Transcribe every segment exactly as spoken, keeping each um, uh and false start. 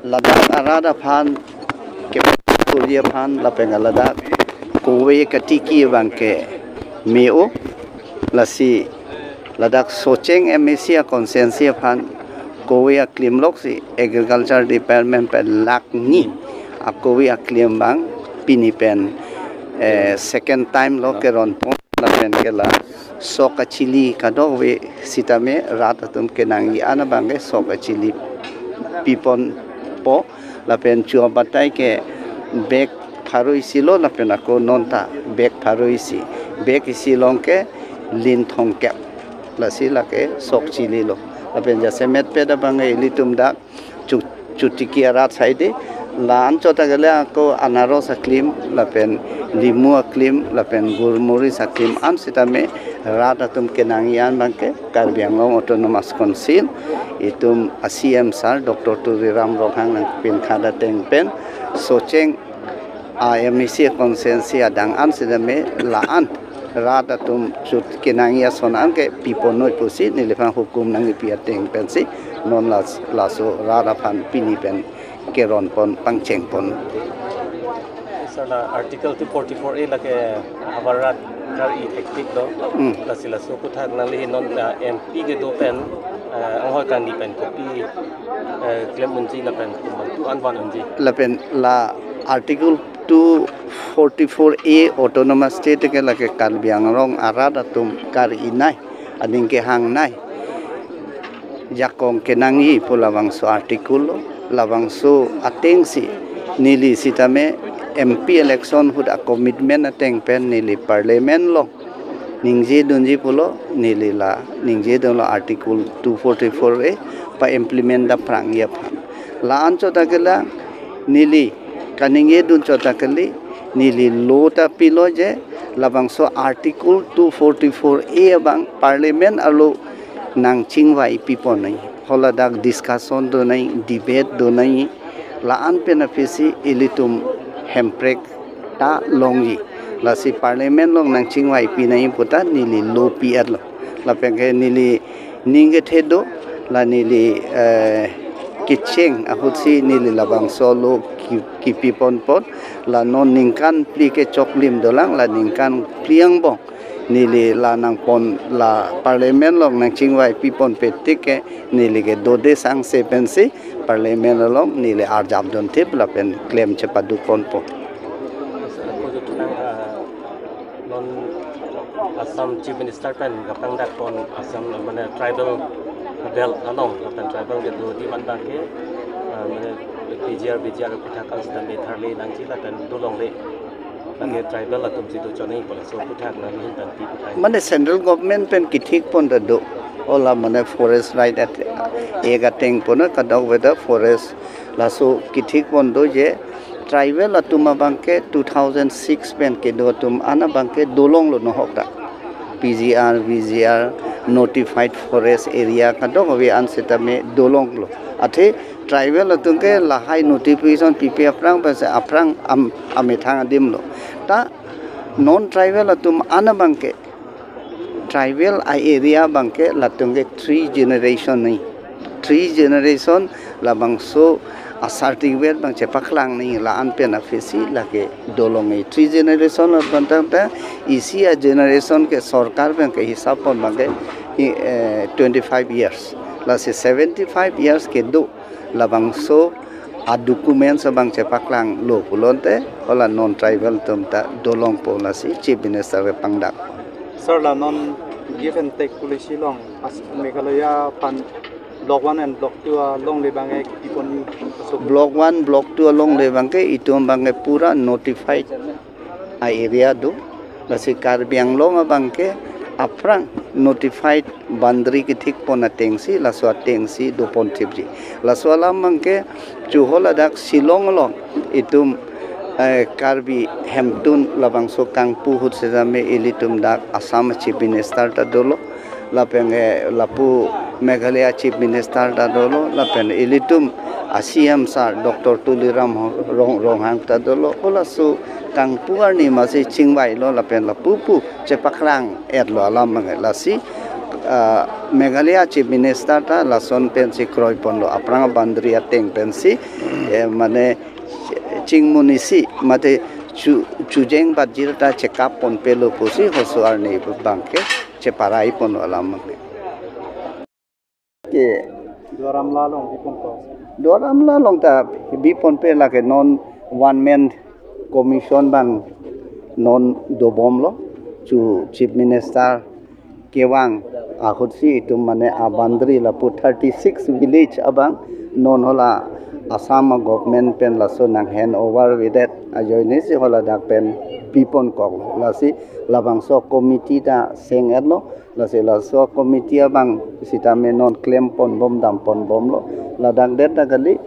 Ladak arat aphan, kepakurji aphan, lapen ladak kove katiki abangke me-o, lasi ladak Socheng M A C a constituency aphan kove aklim loksi Agriculture Department pen lakh ni akove aklim abang pini pen, eh, second time lo keronpon, lapen ke la sok kachili kadokave sitame rat atum kenangji an abangke sok kachili piponpo, lapen chua batai ke bag pharo isi lo, lapen ako nonta bag pharo isi, bag isi along ke lin thomkep, lasi lake sok chili lo. Lapen jasemet pet abangke ilitum dak chu-, chutiki arat saide, la-an chot ta kele ako anaros aklim, lapen limu aklim, lapen gulmoris aklim an sitame rat atum kenangji an abangke Karbi Anglong Autonomous Council, itum a C M sir Doctor Tuliram Ronghang nangpinkhat ateng pen Socheng a M A C constituency adang an sitame la-an rat atum chot kenangji ason an ke piponoi pusi neliphan hukum nangkipi ateng pensi non las-, laso rat aphan pini pen keronpon pangchengpon. Sir, la Article two forty-four A lake havar rat kar-i thektik lo. Hmm. Lasi laso aputhak nangli non, ah, M P kedo pen, ah, anghoi kangni pen kopi, eh, klem unji lapen komantu an van unji. Lapen la Article two forty-four A Autonomous State ke lake Karbi Anglong arat atum kar-inei, aning kehangnei, jakong kenangji pu labangso article lo, labangso atengsi neli sitame M P election ahut a commitment ateng pen neli parliament along ningjedunji pulo, neli la ningjedunlo Article two forty-four A pa-implement daprangji aphan. La-an chot ta kele neli kaningjedun chot ta kele, neli lo ta pilo je labangso Article two forty-four A abang parliament arlo nangchingvai piponoi. Haladak discussion donoi, debate donoi, la-an pen aphisi ilitum hemprek ta longji. Lasi parliament along nangchingvai pinoi puta neli lo pi-etlo. Lapen ke neli ning kethe do, la neli, eh, kecheng ahutsi neli labangso lo ki-, kipiponpon, la non ningkan phli kechoklim dolang, la ningkan phli angbong neli la nangpon, la parliament along nangchingvai piponpe tik ke neli ke dode sangse pensi parliament along neli arjap dunthip lapen klem chepadukponpo. Ako jutang, ah, non Assam Chief Minister pen kapangdakpon Assam, mane, tribal belt along, lapen tribal kedo adim an abangke, ah, mane, P G R, V G R aputhak an sitame tharle nangji lapen dolongle. Lake tribal atum si dochonei pu laso aputhak nangli hin pen pi puthak. Mane central government pen kithikpon ta do. Hala mane Forest Right Act, Act ateng pon kadokave ta forest laso kithikpon do je tribal atum abangke two thousand six pen kedo atum an abangke dolonglo nohok ta. P G R, V G R, notified forest area kadokave an sitame dolonglo. Athe tribal atum ke lahai notification pipe aphrang pensi aphrang am-, amethang adim lo. Ta non-tribal atum an abangke, tribal a-area abangke latum ke three generation ni. Three generation labangso a-certificate abang chepaklang ni, la-an pen aphisi lake dolonge. Three generation lo tangte isi a-generation ke sorkar pen kehisap pon abangke, eh, twenty-five years. Lasi seventy-five years kedo labangso a-documents abang chepaklanglo pulote hala non-tribal atum ta dolongpo, lasi Chief Minister kepangdak. Sir, la non give and take policy along as Meghalaya aphan Block one and Block two alongle abangke kipipon aso. Block one, Block two alongle abangke itum abangke pura notified a-area do. Lasi Karbi Anglong abangke aphrang notified boundary kethikpon atengsi, laso atengsi doponthipji. Laso alam abangke chu haladak Shillong along itum, eh, Karbi hemtun labangso kangpu ahut sitame ilitum dak Assam Chief Minister ta dolo, lapen, eh, lapu Meghalaya Chief Minister ta dolo, lapen ilitum a-C M sir Doctor Tuliram Ho-, Rong-, Ronghang ta dolo. Halaso kangpu arni masi chingvailo lapen lapu pu chepaklang-etlo alam abangke. Lasi Ah, Meghalaya Chief Minister ta lason pensi kroiponlo, aphrang boundary ateng pensi, eh, mane chingmunisi mate chu chujeng bajir ta chekap ponpelo pusi hoso arni abangke cheparai ponlo alam ke. Duar Amla along bipon ko. Duar Amla along ta biponpe, lake non one man commission abang non dobomlo, chu Chief Minister kevang ahutsi itum mane a boundary lapu thirty six village abang non hala Assam government pen laso nang hand over vedet ajoinesi hala dak pen biponkoklo. Lasi labangso committee ta seng-etlo. Lasi laso committee abang sitame non klemponbom damponbomlo. Ladak det ta kali,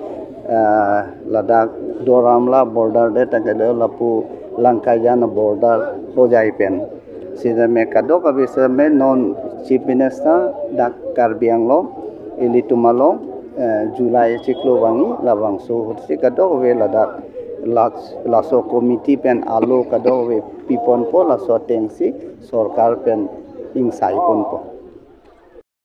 ah, ladak Duar Amla border det ta kali, lapu Langkaijan border Hojai pen. Sitame kadokave sitame non Chief Minister dak Karbi Anglong ilitum along, eh, July chiklo vangji, labangso ahutsi kadokave ladak las-, laso committee pen alo kadokave biponpo, laso atengsi sorkar pen ingsaiponpo.